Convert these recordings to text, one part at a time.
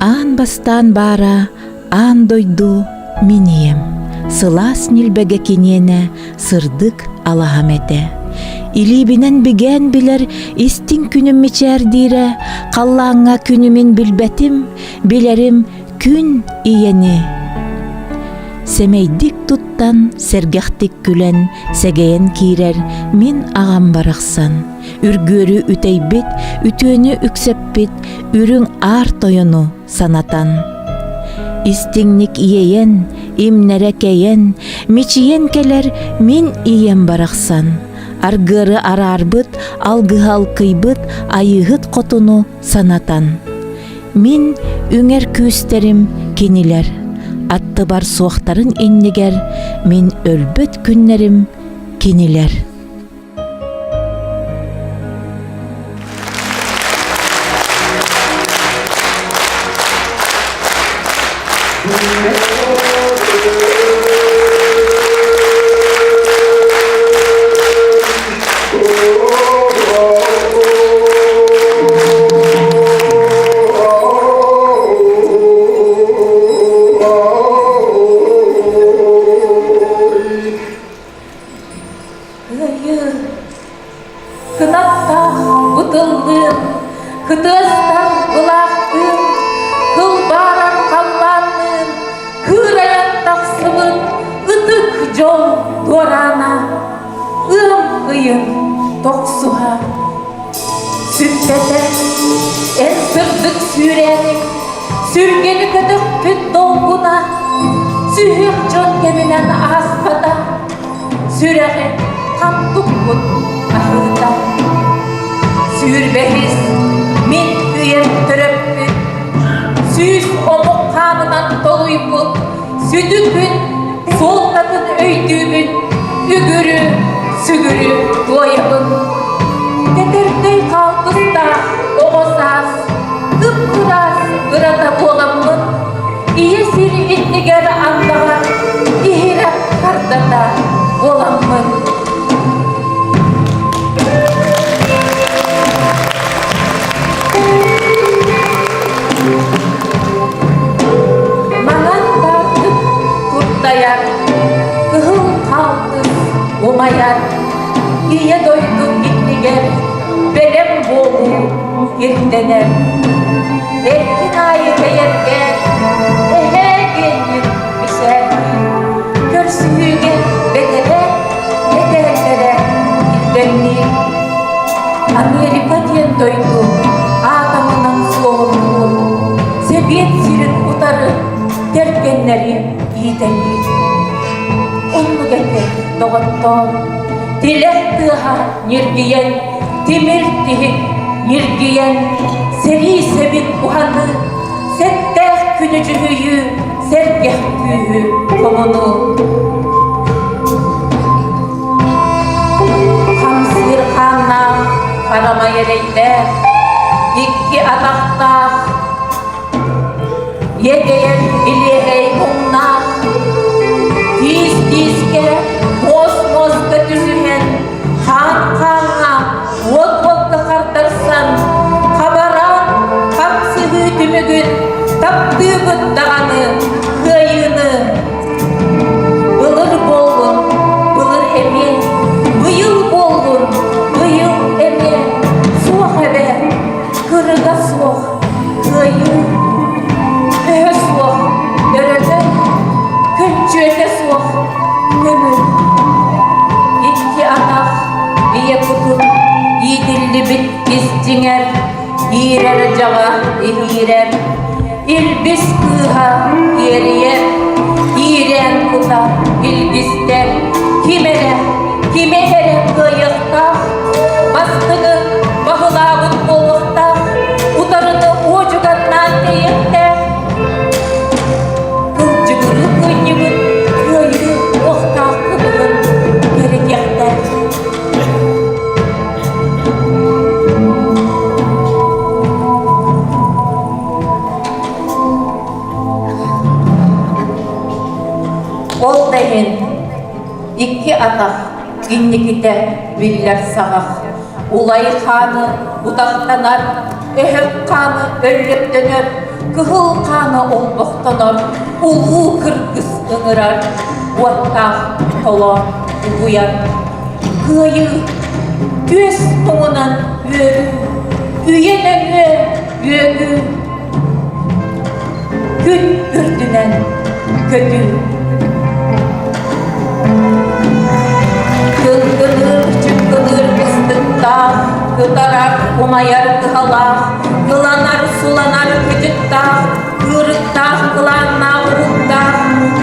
Аан бастаан баара аан дойду мин ийэм, сылаас ньилбэгэ киниэнэ сырдык алаһам этэ. Илиибинэн бигээн билэр истиҥ күнүм мичээрдиирэ, халлааҥҥа күнүмүн билбэтим, билэрим күн ийэни. Сэмэйдик туттан, сэргэхтик күлэн, сэгэйэн киирэр мин аҕам барахсан. Үргүөрү үтэйбит, үтүөнү үксэппит үрүҥ аар тойону санатан. Истиҥник иэйэн, имнэрэ кэйэн, мичийэн кэлэр мин ийэм барахсан. Аргыары араарбыт, алгыһы алкыйбыт айыыһыт хотуну санатан. Мин үҥэр күүстэрим кинилэр, аттыбар суохтарын иннигэр мин өлбөт күннэрим кинилэр. Кыайыы Кынаттаах бытыллыын, кытыастар былаахтыын, кылбаарар халлаанныын, кыырайан тахсыбыт ытык дьол дуораана, ыам ыйын тохсуһа. Сүппэтэ эн сырдык сүүрээниҥ, сүргэни көтөхпүт долгуна, сүһүөх дьон кэминэн ааспата. Сүрэҕи хам туппут аһыыта. Сүүрбэһис мин үйэм төрөппүт, сүүс омук хаанынан толуйбут сүдү күн суолтатын өйдүүбүн, үгүрү, сүгүрү туойабын. Тэтэрдэй хаалтыстаах оҕо саас кып-кыраас ырата буоламмын, Ийэ сир иннигэр андаҕар иһирэх хардата буоламмын. Маҥан баартык туртайар, кыһыл хаалтыс умайар, Ийэ дойду иннигэр бэлэм буолуу ирдэнэр. Эркин аайы тэйэргээн, эһээ диэммин мичээрдиир, көрсүһүүгэ бэтэрээ этэрэллэрэ ирдэнниир. Америка диэн дойду атомынан суоһурбут, Сэбиэт сирин утары тэргэннэри иитэлиир. Оннук этэ, доҕоттоор, тилэх тыаһа ньиргийэн, тимир тиһик ньиргийэн, сэрии сэбин уһаныы, сэттээх күнү дьүһүйүү, сэргэх күүһү хомунуу. Хамсыыр хааннаах, харамай эрэйдээх, икки атахтаах, Иэдэйэр илиэһэй муҥнаах, тиис-тиискэ, муос-муоска түсүһэн, хаан-хааҥҥа, уот-уокка хардарсан, хабараан хапсыһыы түмүгүн таптыыбыт даҕаны кыайыыны. Былыр буоллун, былыр эмиэ, быйыл буоллун, быйыл эмиэ, суох эбээт, кырыга суох Кыайыы өһө суох өрөтө, күнчүөтэ суох көҥүл. Икки атах ийэ кутун иитиллибит ис дьиҥэр, иирэр дьаҕа иһиирэр, илбис кыыһа иэрийэр, иирээн кута илгистэр, ким эрэ, кими эрэ кыайыахтаах, бастыҥы баһылаабыт буолуохтаах, утарыны уодьуганнаан тэйиэхтээх, кылдьыгырыы кыанньыбыт кыайыы уохтаах кыбыгын кэритиэхтээх. Ол да иһин икки атах инникитэ биллэр саҕах Улай хааны утахтанар, өһөх хааны өллөктөнөр. Кыһыл хаана олбохтонор, улуу кыргыс ыҥырар, уоттаах толоон угуйар. Кыайыы түөс муҥунан үөрүү, үйэ нөҥүө үөгүү, күн үрдүнэн көтүү. Кыҥкыныыр, чыҥкыныыр кыстыктаах, кытарар, умайар кыһалаах, кыланар, суланар кытыктаах, кыырыктаах, кылааннаах уһуктаах,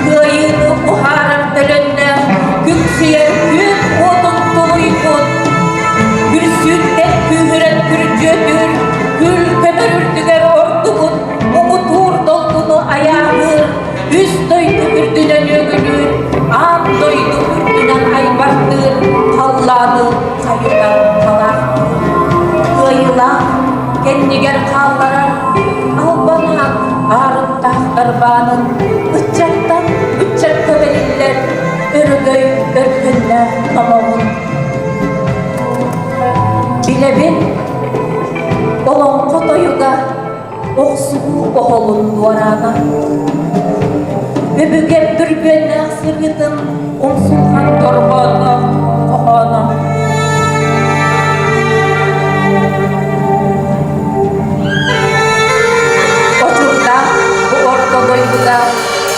кыайыыны уһаарар төлөннөөх, күксүйэр күн уотун тулуйбут, күрсүүттэн күүһүрэн күрдьүөтүүр, күл көмөр үрдүгэр ордубут, муҥутуур долгуну айааһыыр, үс дойду үрдүнэн үөгүлүүр, аан дойду үрдүнэн айбардыыр, халлааны хайыта халаахтыыр. Кыайыылаах кэннигэр хаалларар албан аат аарыктаах дарбаанын ыччаттан ыччакка бэриллэр өрөгөй өркөннөөх номоҕун. Билэбин, олоҥхо тойуга охсуһуу оһолун дуораана. Өбүгэм түргүөннээх сырыытын умсулҕан дорҕоонноох хоһооно. Очурдаах бу орто дойдуга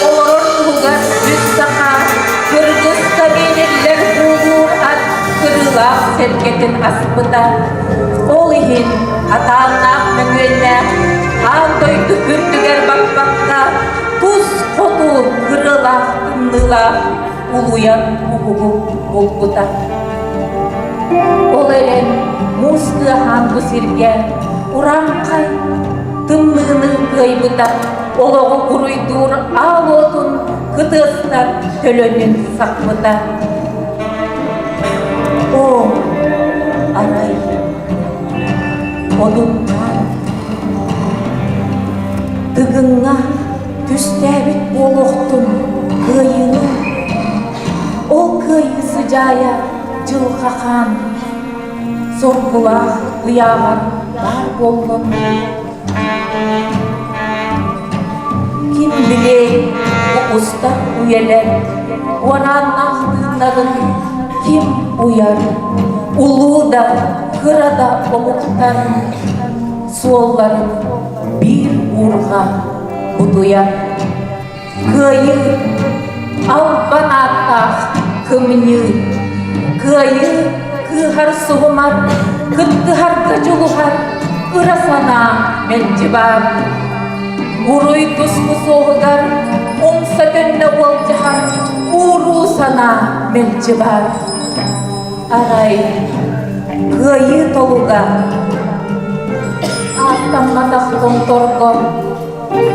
олорор туһугар үс саха кыргыска биэриллэр буулуур ат кырыылаах сэргэтин аспыта. Ол иһин атааннаах мөҥүөннээх аан дойду үрдүгэр баппакка тус хоту кырыалаах тымныылаах улуйан уһугу булбута. Ол эрэн муус тыаһаан бу сиргэ урааҥхай тымныыны кыайбыта, олоҕу уруйдуур аал уотун кытыастар төлөнүн сахпыта. Оо, арай, одуннаан, Тыгыҥҥа түстээбит буолуохтун кыайыыны, ол кыайыы сыдьаайа дьылҕа хаан соргулаах ыйааҕар баар буоллун. Ким билиэй бу устар үйэлэр уорааннаах тыыннарын ким уйар, улуу да, кыра да омуктар суолларын биир уурҕа бутуйар. Кыайыы албан ааттаах кымньыы, кыайыы кыыһар суһумар, кыттыһарга дьулуһар ыра санаа мэлдьи баар. Уруй туску суоһугар умса төннө уолдьаһар ууруу санаа мэлдьи баар. Арай кыайыы толуга ааттамматах томторго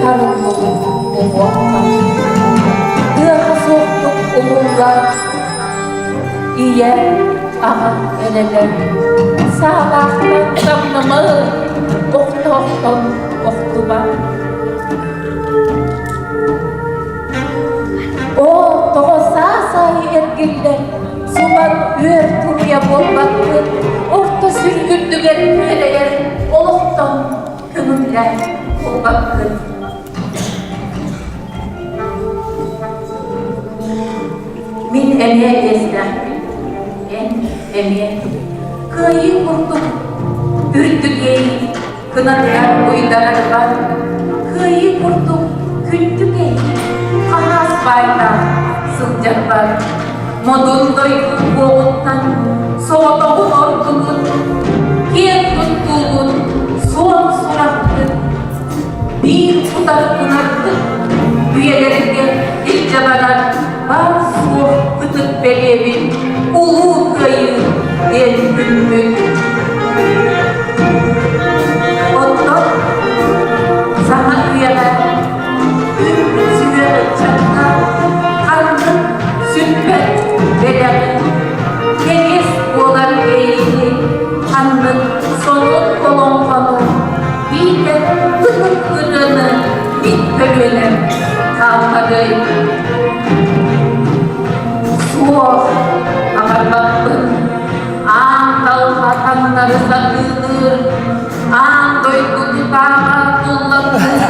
харыллыбыт уҥуохха тыаһа суохтук умуллар ийэ аҕа эрэлэр саалаахтан самнымы охтоохтон охтуба Оо, тоҕо саас аайы эргиллэр, субан үөр туруйа буолбаккын, орто сүргүрдүгэр күөлэйэр олохтон көҥүллээх буолбаккын. Мин эмиэ иэстээхпин, эн эмиэ. Кыайыы курдук үрдүк иэйии Кынатыгар уйдарарбар кыайыы курдук күндү кэйии хаһаас баайдаах сылдьарбар модун дойду буоҕуттан соҕотоҕун ордугун киэн туттуугун суон сурахпын биир утарытынаргын үйэлэргэ илдьэ барар баар-суох ытык бэлиэбит Улуу Кыайыы диэн күммүт. Оттон саҥа үйэҕэ үүммүт сүһүөх ыччакка ханнык сүппэт бэлэҕи, кэриэс буолар иэйиини, ханнык сонун олоҥхону биитэр ытык ырыаны мин көлүөнэм хаалларыай. Суох, аҕарбаппын, аан талҕа таҥнары сатыылыыр, аан дойду тутааҕа туллатыыр.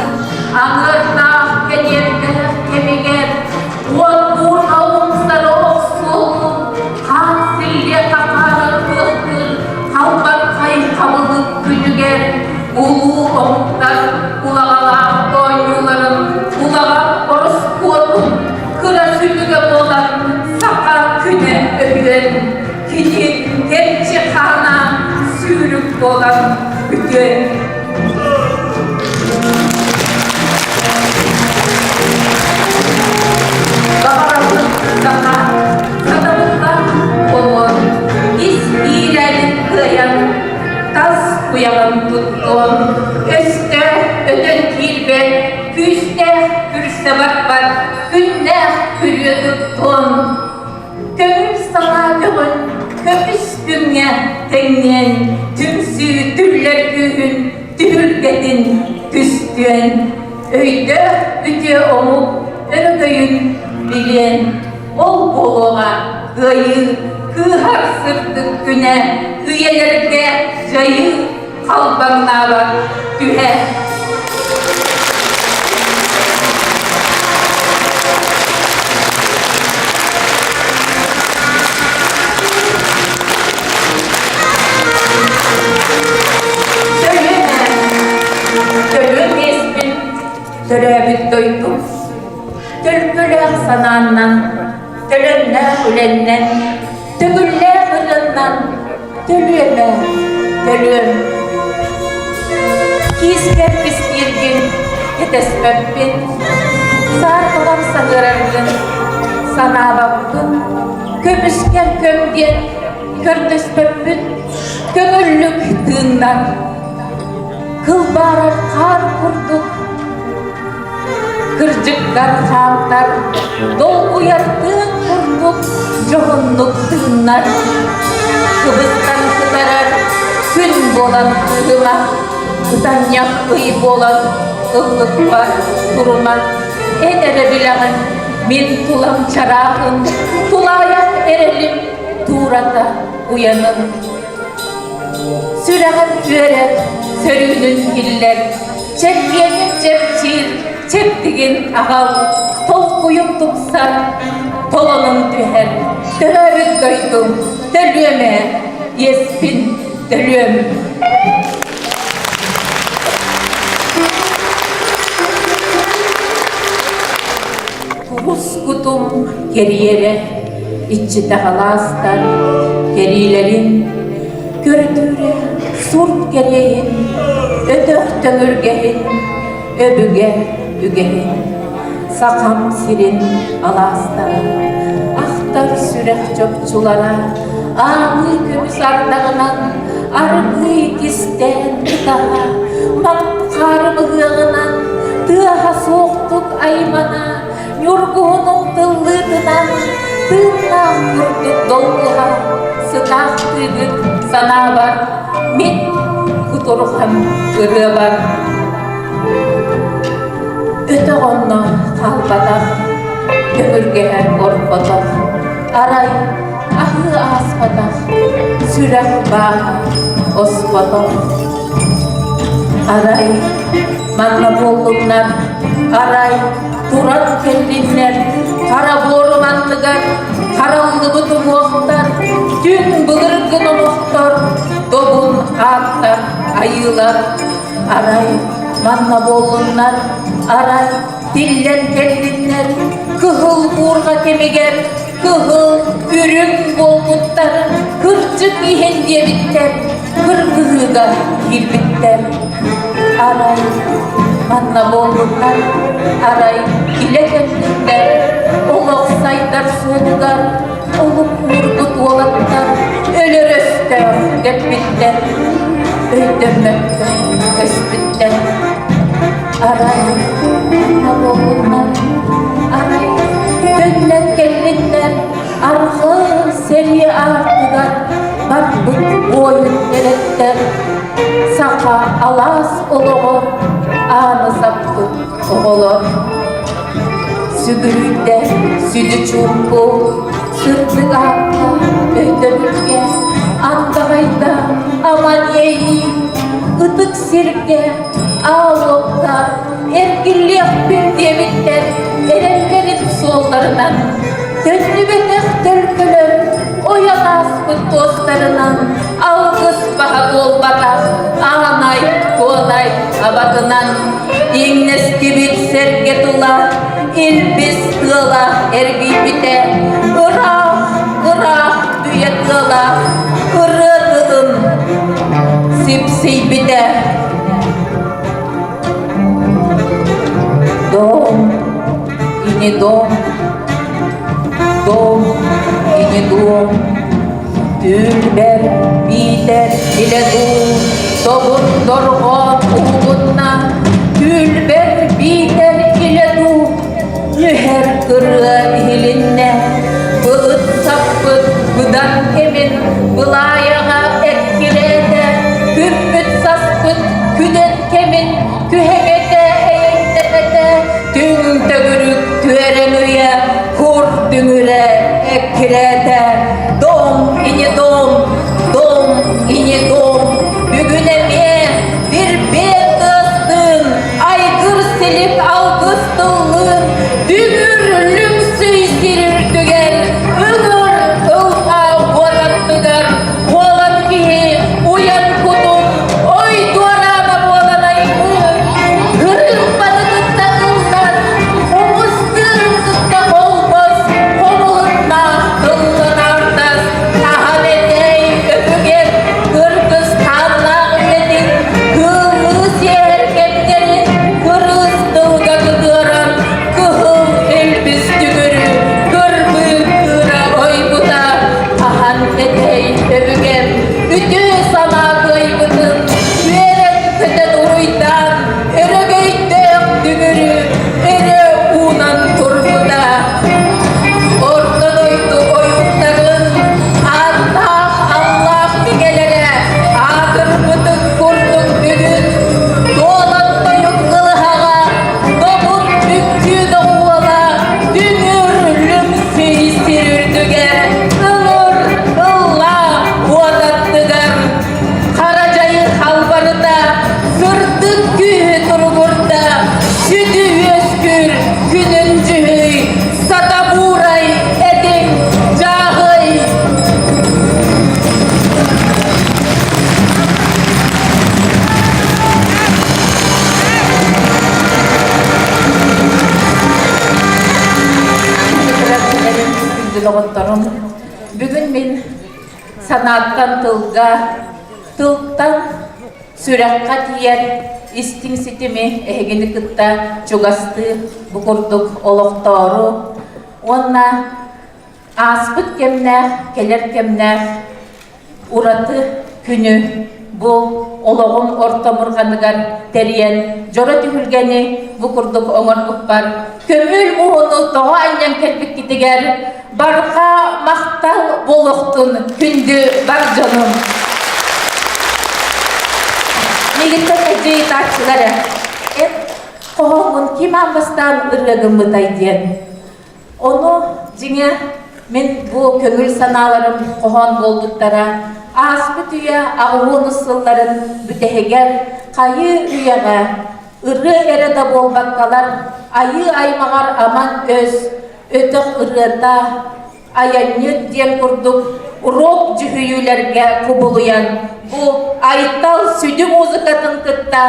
Күүстээх күрсэ барбат, күннээх күрүө туттуон. Көҥүл санаа көҕүн көмүс күҥҥэ тэҥниэн, түмсүү түллэр күүһүн түһүлгэтин түстүөн, өйдөөх үтүө омук өрөгөйүн билиэн, ол буолуоҕа кыайыы кыыһар сырдык күнэ, үйэлэргэ дьайыы халбаҥнаабат түһэ. Төлүөн иэспин төрөөбүт дойдум төлкөлөөх санааннан, төлөннөөх үлэннэн, төгүллээх ырыаннан Төлүөмэ, төлүөм. Киискэр кистииргин кэтэспэппин, саарбаҕар саһыараргын санаабаппын, көмүскэр көм диэн көрдөспөппүн, көҥүллүк тыыннар. Кылбаарар хаар курдук Кырдьыктар хаамтар, долгуйар тыын курдук дьоһуннук тыыннар. Кыбыстан кытарар күн буолан кыыһыма, ытанньах ый буолан ыллыкпар турума. Эн эрэ билэҕин, мин тулам чарааһын, тулаайах эрэлим туурата уйанын. Сүрэҕим үөрэр, сөрүүнүн киллэр, Чэлгиэним чэпчиир, чэбдигин аҕал, толкуйум тупсар, толонум түһэр, төрөөбүт дойдум, төлүөм ээ, иэспин төлүөм. Курус кутум кэриэрэ, иччитэх алаастар кэриилэрин Көрдүүрэ сурт кэриэһин, өтөх төҥүргэһин, өбүгэ үгэһин, Сахам сирин алаастара, ахтар сүрэх чопчулара, ааныы көмүс ардаҕынан аргыый кистээн кытаҕа, маппахаарым ыһыаҕынан тыаһа суохтук аймана, Ньургуһунум тыллыытынан тыыннаах курдук долгуһа сытаахтыыгыт санаабар мин кутурҕан ырыабар. Өтөх онно хаалбатах, төҥүргэһэ орпотох, арай аһыы ааспатах, сүрэх бааһа оспотох. Арай манна буоллуннар, арай туран кэллиннэр, хара буорум анныгар хараллыбыт уҥуохтар, түҥ былыргы номохтор, добун ааттар, айыылар. Арай манна буоллуннар, арай тиллэн кэллиннэр, кыһыл буурҕа кэмигэр кыһыл, үрүҥ буолбуттар, кырдьык иһин диэбиттэр, кыргыһыыга киирбиттэр. Арай манна буолбуттар, арай илэ кэлбиттэр, олох сайдар суолугар олук уурбут уолаттар өлөр өстөөх дэппиттэр, өйдөммөккө өспүттэр. Арай манна буолбуттар, арай төннөн кэллиннэр, арҕаа сэрии аартыгар барбыт буойун эрэттэр, саха алаас олоҕор ааны саппыт оҕолор. Сүгүрүйдэ сүдү чуумпу, сырдык аакка өйдөбүлгэ, андаҕайда аман иэйии, ытык сиргэ аал уокка эргиллиэхпин диэбиттэр эрэллэрин суолларынан, төннүбэтэх төлкөлөр ойон ааспыт туостарынан алгыс баһа буолбатах аанай туонай абатынан иҥнэстибит сэргэ тула илбис тыала эргийбитэ ыраах ыраах үйэ тыала ырыа тылын сипсийбитэ Дом и не дом, дом и не дом, Түүнбэр биитэр илэ дуу, тобун дорҕоон уһугунна, Түүнбэр биитэр. Силик алгыс тыллыын дүҥүр лүҥсүй сир үрдүгэр ыҥыр ылҕаа уотаттыгар уолан киһи уйан кутун ой дуораана буолан аймыыр кырыымпаны кытта ыллар хомустыырын кытта холбос хомуһуннаах тыллан аартас хаһан этэй өбүгэр кыргызстааннаах үйэтин кыыллыы сиэһэр кэмнэрин кырыыс тылга кытыаран кыһыл илбис дүҥүрү кырбыы кыыра ойбута хаһан этэй өбүгэм үтүө санаа кыайбытын үөрэн-көтөн уруйдаан өрөгөйдөөх дүҥүрү өрө уунан турбута. Орто дойду ойууттарын ааттаах аллаах бигэлэрэ аатырбытын курдук бүгүн дуолан тойук кылыһаҕа добун үҥкүү доҕуһуола дүҥүр лүҥсүй сир үрдүгэр ыҥыр ыллаа уот аттыгар хара дьайы халбарыта сырдык күүһү туругурда сүдү үөскүүр күнүн дьүһүй сатабуурай этиҥ дьааһый Доҕотторум, бүгүн мин санааттан тылга, тылтан сүрэххэ тиийэр истиҥ ситими эһигини кытта чугастыы бу курдук олохтоору уонна ааспыт кэмнээх, кэлэр кэмнээх ураты күнү бу олоҕум орто мурҕаныгар тэрийэн дьоро түһүлгэни бу курдук оҥорбуппар көмүл муһуну тоҕо анньан кэлбиккитигэр барҕа махтал буолуохтун күндү бар дьонум. Мигиттэн мэлдьи ыйытааччылар эн хоһооҥҥун ким аан бастаан ырыа гыммытай диэн. Ону дьиҥэ мин бу көҥүл санааларым хоһоон буолбуттара ааспыт үйэ аҕыһуонус сылларын бүтэһигэр хайыы үйэҕэ ырыа эрэ да буолбаккалар айыы аймаҕар аман өс өтөх ырыата айанньыт диэн курдук рок дьүһүйүүлэргэ кубулуйан бу Айтал сүдү музыкатын кытта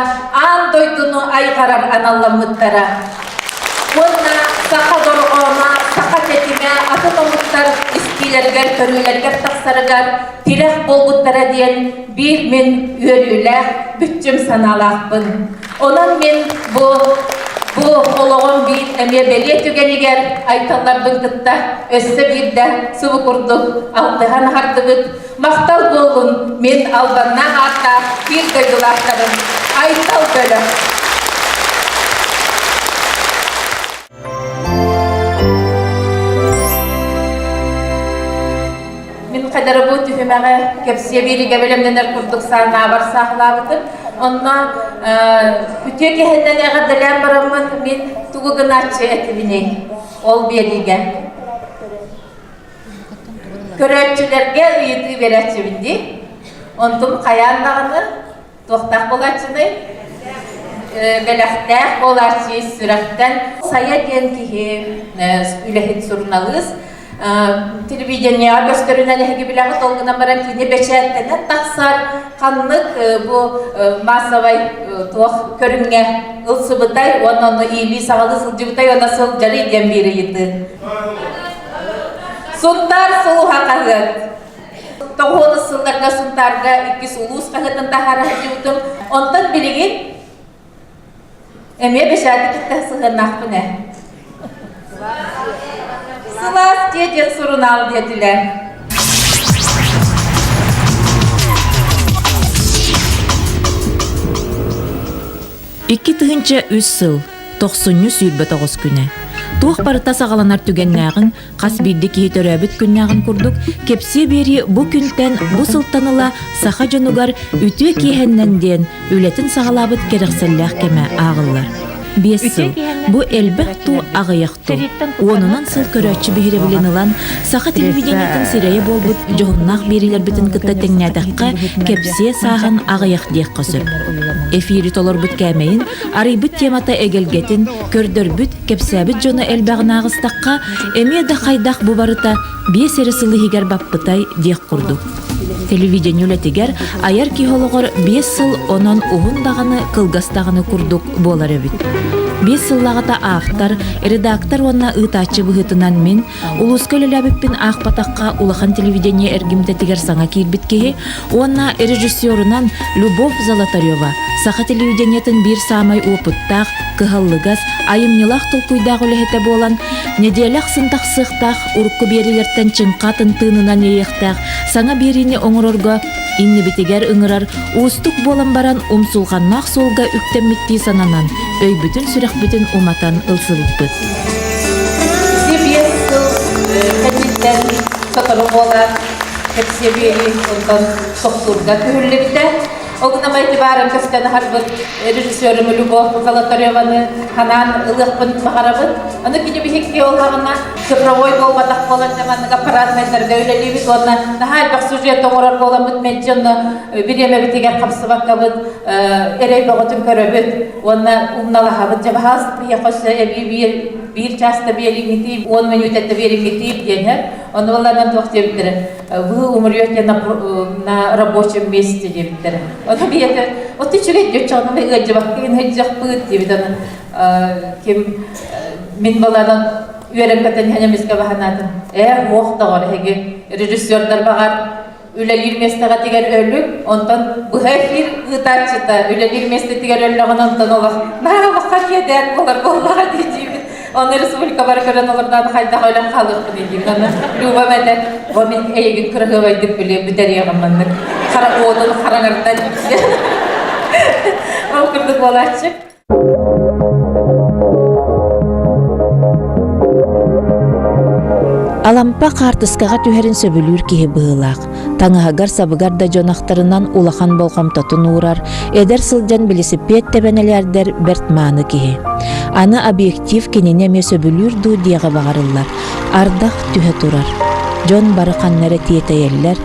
аан дойдуну айҕарар аналламмыттара. Уонна саха дорҕооно, саха тэтимэ атын омуктар истиилэригэр, көрүүлэригэр тахсарыгар тирэх буолбуттара диэн биир мин үөрүүлээх, бүччүм санаалаахпын. Онон мин бу бу олоҕум биир эмиэ бэлиэ түгэнигэр Айталларбын кытта өссө биирдэ субу курдук алтыһан аһардыбыт. Махтал буоллун мин Албаннаах ааттаах биир дойдулаахтарым Айтал бөлөх. Мин хайдарабу түһүмэҕи кэпсиэ биэриигэ бэлэмнэнэр курдук саанаабар саахалаабытым. Онно үтүө киһиннэн эҕэрдэлээн бараммын мин тугу гынааччы этибиний ол биэриигэ. Көрөөччүлэргэ ыйытыы биэрээччибин дии. Онтум хайаан даҕаны Туохтаах буолааччыный? Бэлэхтээх буолааччы ис сүрэхтэн. Сайа диэн киһи үлэһит суруналыыс. Телевидениеҕа көстөрүнэн эһиги билэҕит, ол гынан баран кини бэчээттэнэн тахсар ханнык бу массовай туох көрүҥҥэ ылсыбытай уонна ону иилии-саҕалыы сылдьыбытай уонна сылдьарый диэн биир ыйытыы. Сунтаар сулуһа хаһыат. Тоҕуһуонус сылларга Сунтаарга иккис улуус хаһыатын таһаара сылдьыбытым. Онтон билигин эмиэ бэчээти кытта сыһыаннаахпын ээ. Сылаас дьиэ диэн сурунаал диэтилэр. 2003 сыл, тохсунньу 29 күнэ. Туох барыта саҕаланар түгэннээҕин Хас биирдии киһи төрөөбүт күннээҕин курдук, кэпсиэ биэрии бу күнтэн, бу сылтан ыла саха дьонугар үтүө киэһэннэн диэн үлэтин саҕалаабыт кэрэхсэллээх кэмэ ааҕыллар. Биэс сыл. Бу элбэх туу аҕыйах туу. Уонунан сыл көрөөччү биһирэбилин ылан, саха телевидениетын сирэйэ буолбут дьоһуннаах биэриилэрбитин кытта тэҥнээтэххэ, кэпсиэ сааһын аҕыйах диэххэ сөп. Эфири толорбут кээмэйин, арыйбыт темата эгэлгэтин, көрдөрбүт, кэпсээбит дьоно элбэҕин ааҕыстахха, эмиэ да хайдах бу барыта биэс эрэ сыл иһигэр баппытай диэх курдук. Телевидение үлэтигэр айар киһи олоҕор биэс сыл онон уһун даҕаны, кылгас даҕаны курдук буолар эбит. Биэс сыллааҕыта автор, редактор уонна ыытааччы быһыытынан мин улууска үлэлээбиппин аахпатахха улахан телевидение эргимтэтигэр саҥа киирбит киһи уонна режиссерунан Любовь Золотарева саха телевидениетын биир саамай уопуттаах, кыһаллыгас, айымньылаах толкуйдаах үлэһитэ буолан, нэдиэлэ ахсын тахсыахтаах урукку биэриилэртэн чыҥха атын тыынынан иэйиэхтээх саҥа биэриини оҥорорго иннибитигэр ыҥырар уустук буолан баран умсулҕаннаах суолга үктэммиттии сананан, өйбүтүн-сүрэхпитин уматан ылсыбыппыт. Ити биэс сыл кэнниттэн сотору буолаат, кэпсиэ биэрии онтон тохтуурга күһүллүбүтэ. Ол гынан баарын көстөн аһарбыт режиссерым Любовь Золотареваны ханаан ылыахпын баҕарабын. Аны кини биһикки ол хаҕына цифровой буолбатах буолан маннык аппаратнайдарга үлэлиибит уонна наһаа элбэх сюжет оҥорор буоламмыт мэлдьи онно бириэмэбитигэр хапсыбаккабыт эрэй бөҕөтүн көрөбүт уонна умналаһабыт. Дьэ баһаас биһиэхэ өссө эбии биир, биир чааста биэриҥҥитиим, уон мүнүүтэттэ биэриҥҥитиим диэн Ону ыланан туох диэбиттэрэ вы умрете на, на рабочем месте диэбиттэрэ. Ону биһиэхэ от үчүгэй дьоччоҕуна ыалдьыбаккын ыалдьахпыт диэбит аны ким мин баланан үөрэппэтэн иһэн эмискэ баһанаатым ээ уох доҕор эһиги режиссердар баҕар үлэлиир миэстэҕитигэр өлүҥ онтон быһа эфир ыытааччыта үлэлиир миэстэтигэр өллөҕүнэ онтон олох наһаа улахан иэдээн буолар буоллаҕа дии диибит Оны республика бары көрөн олордоон хайдах өлөн хаалыахпын диибин. Аны Люба этэ, бу мин эйигин кыраһыабайдык билиэ бүтэриэҕим маннык. Хара уотун хараҥардан Ол курдук буолааччы. Алампа хаартыскаҕа түһэрин сөбүлүүр киһи быһыылаах. Таҥаһыгар-сабыгар да дьон ахтарынан улахан болҕомтотун уурар, эдэр сылдьан билисипиэт тэбэнэлээрдэр бэрт мааны киһи. Аны объектив кинини эмиэ сөбүлүүр дуу диэҕи баҕарыллар. Ардах түһэ турар. Дьон бары ханна эрэ тиэтэйэллэр.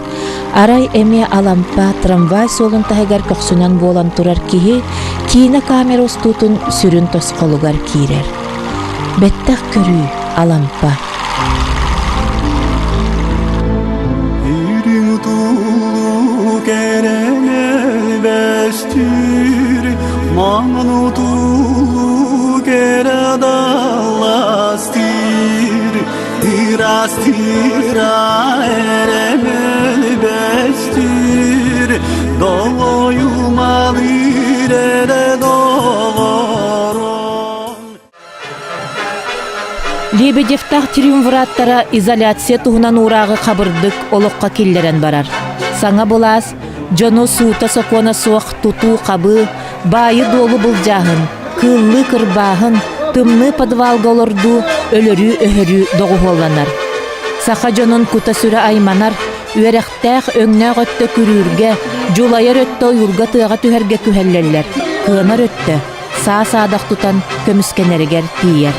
Арай эмиэ Алампа трамвай суолун таһыгар көхсүнэн буолан турар киһи киинэ камера устуутун сүрүн тосхолугар киирэр. Бэттэх көрүү Алампа. Үрүҥ тулу кэрэлэстир, маҥан тулу кэрэ далластыр, ырастыра эрэмэлбэстир, долойумалыр эрэ доҕорум. Лебедевтаах триумвираттара изоляция туһунан уурааҕы хабырдык олоххо киллэрэн барар. Саҥа былаас дьону суута-сокуона суох тутуу-хабыы, баайы-дуолу былдьааһын, кыыллыы кырбааһын, тымныы подвалга олордуу, өлөрүү-өһөрүү доҕуһуолланар. Саха дьонун кута-сүрэ айманар, үөрэхтээх, өҥнөөх өттө күрүүргэ, дьулайар өттө ойуурга тыаҕа түһэргэ күһэллэллэр, кыанар өттө саа-саадах тутан көмүскэнэригэр тиийэр.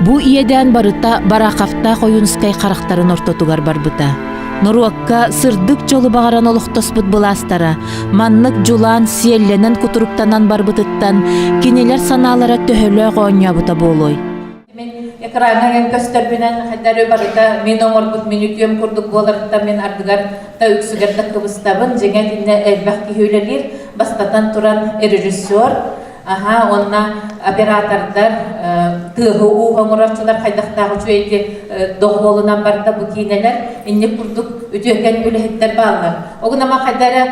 Бу иэдээн барыта Бараховтаах Ойуунскай харахтарын ортотугар барбыта. Норуокка сырдык дьолу баҕаран олохтоспут былаастара маннык дьулаан сиэллэнэн-кутуруктанан барбытыттан кинилэр санаалара төһөлөөх оонньообута буолуой? Мин экраҥҥа көстөрбүнэн хайдары барыта мин оҥорбут мин үтүөм курдук буоларыттан мин ардыгар да үксүгэр да кыбыстабын. Дьиҥэ итиннэ элбэх киһи үлэлиир. Бастатан туран режиссер, аха, уонна оператордар, тыаһы уу оҥорооччулар хайдахтаах үчүгэйди доҕуһуолунан барда бу киинэлэр. Инник курдук үтүөкэн үлэһиттэр бааллар. Огунама хайда эрэ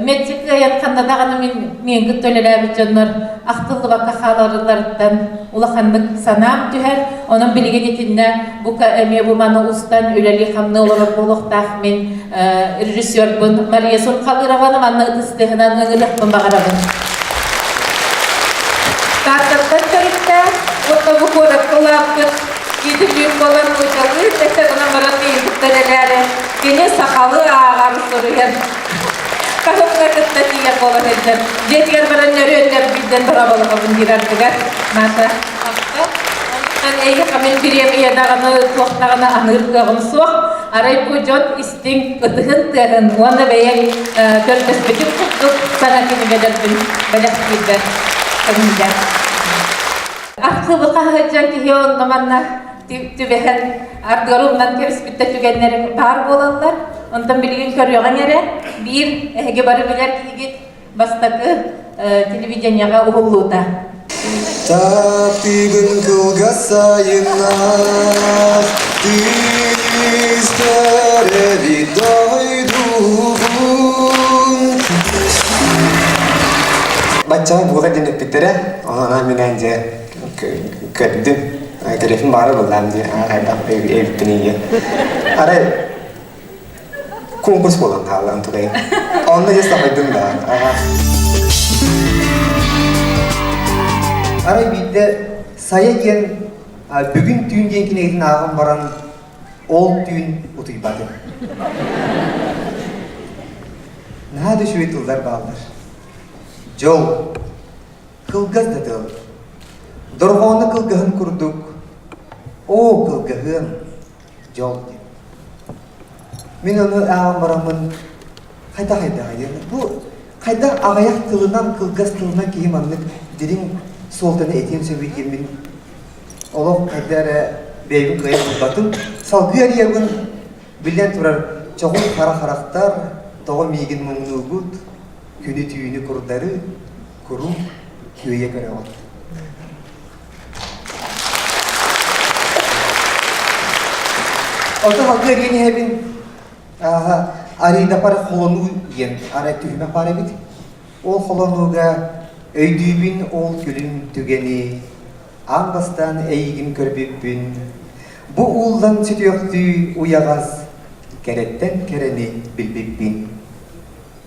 мэлдьи кыайан ханна даҕаны мин миэн кытта үлэлээбит дьоннор ахтыллыбакка хааларыларыттан улаханнык санаам түһэр. Онон билигин итиннэ бука эмиэ бу маны устан үлэлии-хамныы олорор буолуохтаах мин режиссербун Мария Сурхалырованы манна ытыс тыаһынан ыҥырыахпын баҕарабын. Тааттаттан төрүттээх уонна бу куоракка улааппыт киитимниир буолан нууччалыы тэсэ гынан баран миигиттэн элээрэ кини сахалыы ааҕар суруйар. Таһымҥа кытта тиийэр буолан сылдьар. Дьиэтигэр баран нөрүөннэрбит. сылдьан дорооболоһобун диир ардыгар Маша. Онтон эйиэхэ мин бириэмийэ даҕаны туох даҕаны аныыр кыаҕым суох. Арай бу дьон истиҥ ытыһын тыаһын уонна бэйэҥ көрдөспүтүм курдук саҥа кинигэлэрбин бэлэхтиирбэр көҥүллээх. Архыыбы хаһыатдьан киһи онно-манна түбэһэн ардыгар умнан кэбиспит да түгэннэрим баар буолаллар. Онтон билигин көрүөҕүҥ эрэ, биир эһиги бары билэр киһигит бастакы телевидениеҕа уһуллуута. Таптыыбын кылгас сайыннаах Түстэр дойдубун Баччаҕа буола диэн эппиттэрэ, онон минээн дьэ көрдүм. Телефон баара буллаам дии, хайдах эбиппин ийэ. Арай конкурс буолан хаалла онтукайым. Онно дьэ сахайдым да. Арай биирдэ Сайа диэн бүгүн түүн диэн кинигэтин ааҕан баран ол түүн утуйбатым. Наһаа да үчүгэй тыллар бааллар. Дьол кылгас да тыл. Дорҕооно кылгаһын курдук, оо кылгаһыан дьол диэн. Мин ону ааҕан бараммын хайдах хайдаҕа диэн бу хайдах аҕыйах тылынан кылгас тылынан киһи маннык дириҥ суолтаны этиэн сөбүй диэммин олох хайда эрэ бэйэбин кыайан булбатым. Салгыы арыйабын биллэн турар чоҕул хара харахтар тоҕо миигин муҥнуугут күнү-түүнү курдары куруук күөйэ көрөҕүт. Оттон алгы эриэн иһэбин арыйдапар холонуу диэн арай түһүмэх баар эбит. Ол холонууга өйдүүбүн ол күлүм түгэни аан бастаан эйигин көрбүппүн бу ууллан сүтүөхтүү уйаҕас кэрэттэн кэрэни билбиппин.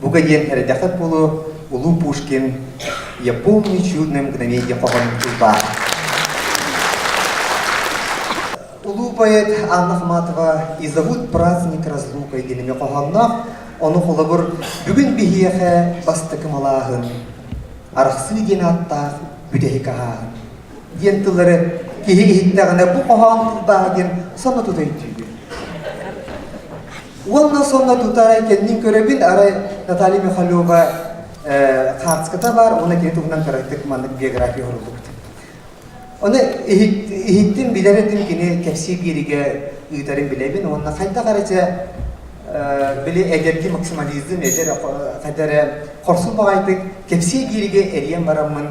Бука диэн эрэдэххит буолуо улуу Пушкин «Я помню чудное мгновенье» хоһоон тылбаа. Улуу поэт Анна Ахматова «И зовут праздник разлукой» диэн эмиэ хоһоонноох. Ону холобур бүгүн биһиэхэ бастакы малааһын арахсыы диэн ааттаах бүтэһик аһааһын диэн тыллары киһи иһиттэҕинэ бу хоһоон тылбааһа диэн сонно тута өйдүүбүн. Уонна сонно тута арай кэннин көрөбүн, арай Наталья Михалева хаартыската баар, уонна кини туһунан кыратык маннык биография оҥоруллубут. Ону иһиттим, билэр этим, кини кэпсии биэригэ ыытарын билэбин уонна хайдах эрэ чэ били эдэрги максимализм, эдэр хайда эрэ хорсун баҕайытык кэпсии биэригэ эрийэн бараммын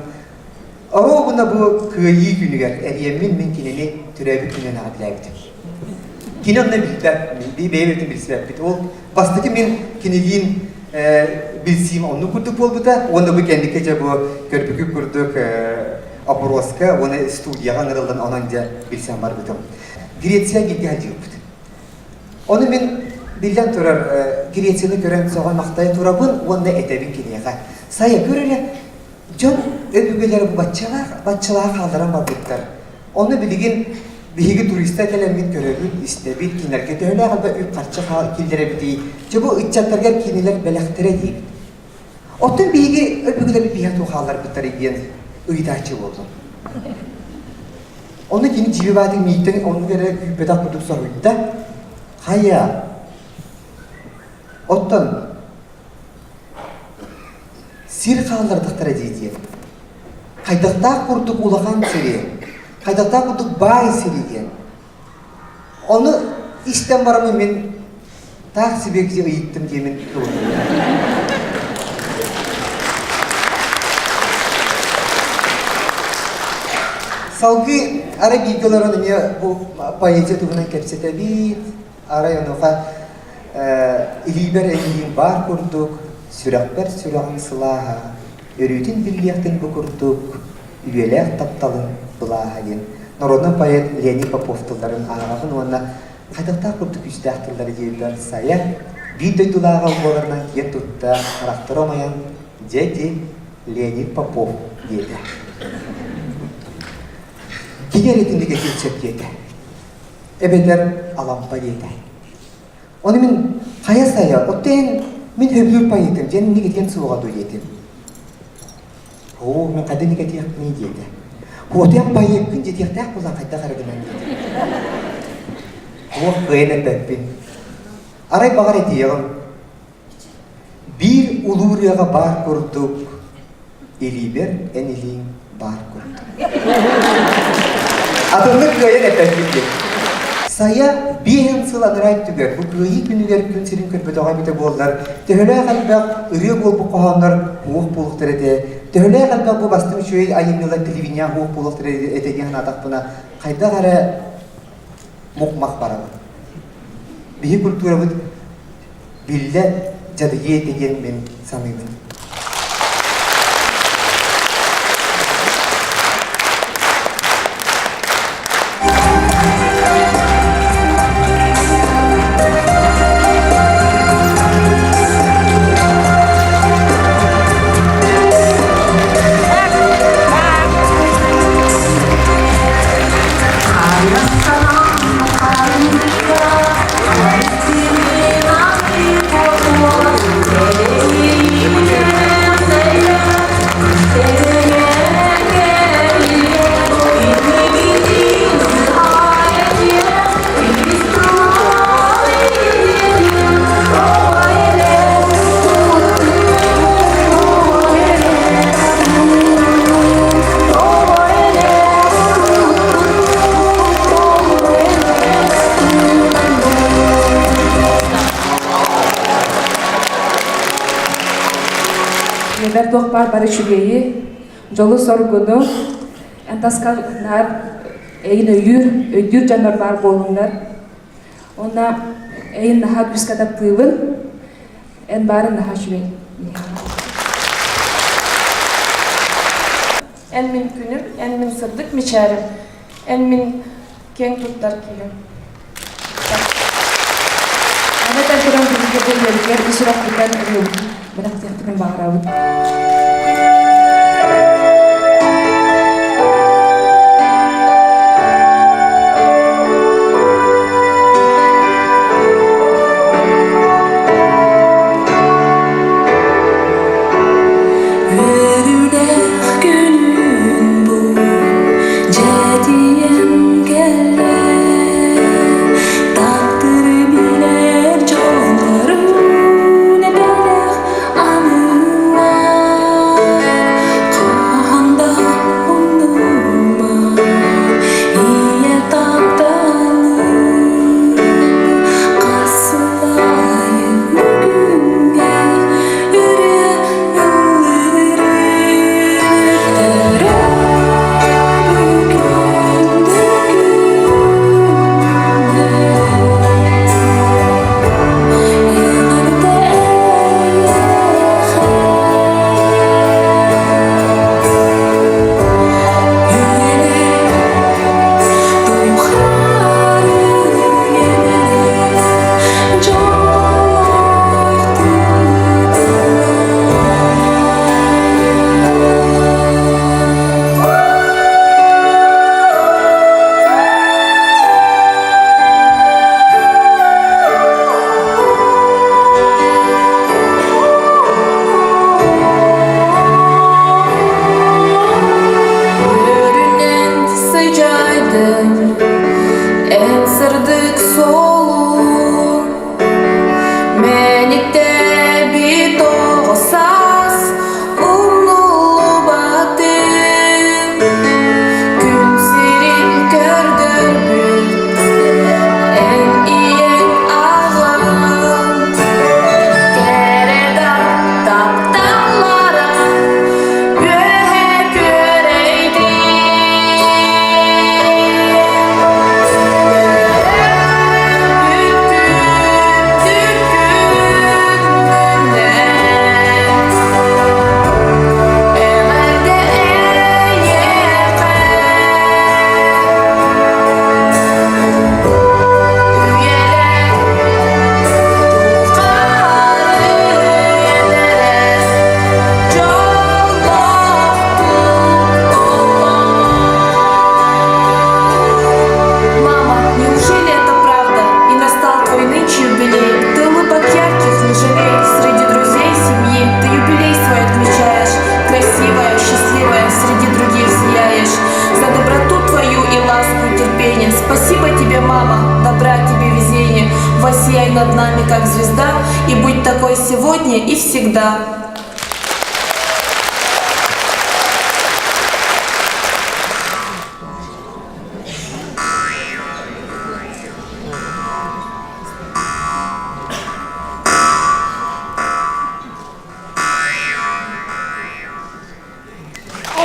Оруобуна бу Кыайыы күнүгэр эрийэммин мин кинини төрөөбүт күнүнэн эҕэрдэлээбитим. Кини онно билбэт, бэйэбитин билсибэппит. Ол бастакы мин кинилиин билсиим оннук курдук буолбута уонна бу кэнники дьэ бу көрбүкү курдук опроска уонна студияҕа ыҥырыллан онон дьэ билсэн барбытым. Греция бииргэ сылдьыбыппыт. Ону мин биллэн турар Грецияны көрөн сөҕө-махтайа турабын уонна этэбин киниэхэ. Сайа көр эрэ, Дьон өбүгэлэрэ баччалаах, баччалаах хаалларан барбыттар. Ону билигин биһиги туристар кэлэммит көрөбүт, истэбит, кинилэргэ төһөлөөх элбэх үп-харчы киллэрэбитий? Дьэ бу ыччаттарга кинилэр бэлэхтэрэ диибит. Оттон биһиги өбүгэлэрбит биһиэхэ туох хаалларбыттарый диэн ыйытааччы буоллум. Ону кини дьиби баатын мииттэн оннук эрэ күүппэтэх курдук соһуйда. Хайа? Оттон Сир хааллардахтара дии диэн. Хайдахтаах курдук улахан сири, хайдахтаах курдук баай сири диэн. Ону истэн бараммын мин таах сибиэкси ыйыттым диэмин ылынным. Салгыы арай бииргэ олорон эмиэ бу поэзия туһунан кэпсэтэбит, Арай онуоха илиибэр эйиигин баар курдук, сүрэхпэр сүрэҕиҥ сылааһа, өрүүтүн биллиэхтин бу курдук, үйэлээх тапталыҥ былааһа диэн народнай поэт Леонид Попов тылларын ааҕабын уонна хайдахтаах курдук күүстээх тыллары диэбиппэр Сайа биир дойдулааҕа буоларынан киэн тутта харахтара умайан дьэ ди Леонид Попов диэтэ. Кини эрэ итинник этиэн сөп диэтэ. Эбэтэр Алампа диэтэ. Ону мин хайа сайа, оттон мин сөбүлүүр поэтым, диэн инник этиэн суоҕа дуо диэтим. Оо, мин хайдах этиэхпиний диэтэ. Куотуйан байыаккын диэтиэхтээх буолан хайдах эрэ гынан диэтэ. Туох кыайан эппэппин. Арай баҕар этиэҕим. Биир улуу ырыаҕа баар курдук, илиибэр эн илииҥ баар курдук. Атыннык кыайан эппэппин диэн. Сайа биэһин сыл анараа өттүгэр бу кыайыы күнүгэр күн сирин көрбөтөҕө эбитэ буоллар, төһөлөөх элбэх ырыа буолбут хоһооннор уох буолуохтар этэ, төһөлөөх элбэх бу бастыҥ үчүгэй айымньылар телевидение уох буолуохтар этэ диэн санаатахпына, хайдах эрэ мук-мах барабын. Биһи культурабыт биллэ дьадыйыа этэ диэн мин саныыбын. Ийэбэр туох баар бары үчүгэйи, дьолу-соргуну, эн таскар наар эйин өйүүр, өйдүүр дьоннор баар буолуннар. Уонна эйин наһаа күүскэ таптыыбын, эн баарын наһаа үчүгэй. Эн мин күнүм, эн мин сырдык мичээрим, эн мин киэҥ туттар киһим. Аны этэн туран бүгүҥҥү бу үлэбитигэр ис сүрэхпитинэн ырыабытын бэлэхтиэхпитин баҕарабыт. Үөрүүлээх күнүн бу дьэтийэн кэллэ Таптыры билэр дьоннорун бэлэх аныылар. сегодня и всегда.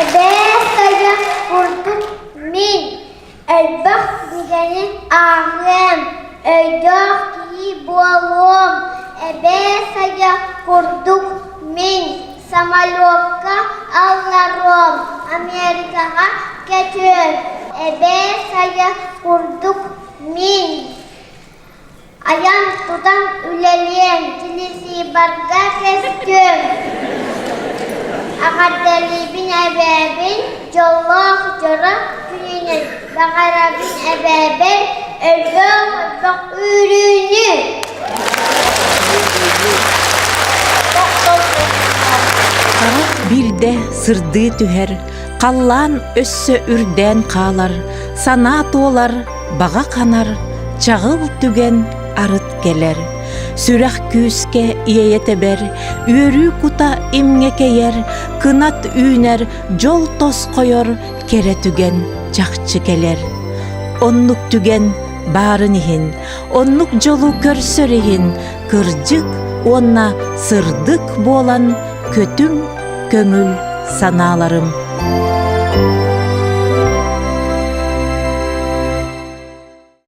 Эбээ тойон курдук мин элбэх кинигэни ааҕыам, өйдөөх киһи буолуом. Эбээ сайа курдук мин самолёкка алларуом, Америкаҕа көтүөм. Эбээ сайа курдук мин Айан-тутан үлэлиэм, телесибарга көстүөм. Эҕэрдэлиибин эбээбин, дьоллоох дьоро күнүнэн баҕарабын эбээбэр өлбөх-өлбөх үөрүүнү! Харах биирдэ сырдыы түһэр, халлаан өссө үрдээн хаалар, санаа туолар, баҕа ханар, чаҕыл түгэн арыт кэлэр. Сүрэх күүскэ иэйэ тэбэр, үөрүү кута имҥэ кэйэр, кынат үүнэр, дьол тосхойор, кэрэ түгэн чахчы кэлэр. Оннук түгэн баарын иһин, оннук дьолу көрсөр иһин, кырдьык уонна сырдык буолан көтүҥ көҥүл санааларым.